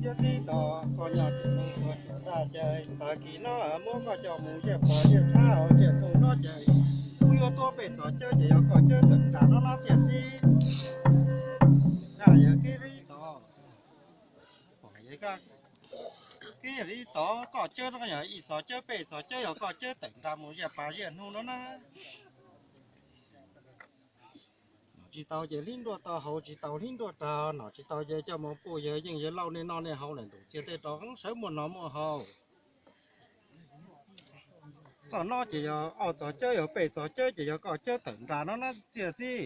Txiab txib tos koj nyob tim no ua tim ntag ces tag kis no muab koj coj mus ziaj pog ziaj tshab hauv ziaj nug no ces kuj yuav tuab pej txog cawb ces yog koj cawb tawm nram no no txiaj txib. Yog kib li tod, kib li tod txoj cawb no yog ib txog cawb pej txog cawb yog koj cawb tawm nram mus ziaj pog ziaj nug no na. Tsis tau ces hlib nruaj tau hauv, tsis tau hlib nruaj rau, nom tsis tau ces coj mus puj yawg yeej yawg lauj nej noj nej haus lawm, ntuj txiaj tej rov sawv muaj noj muaj haus. Txoj no ces yog ob txoj cawb, yog peb txoj cawb ces yog koj cawb tawm nra no na txiaj txij.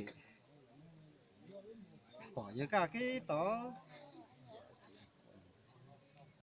Pom yawg kaj kib tod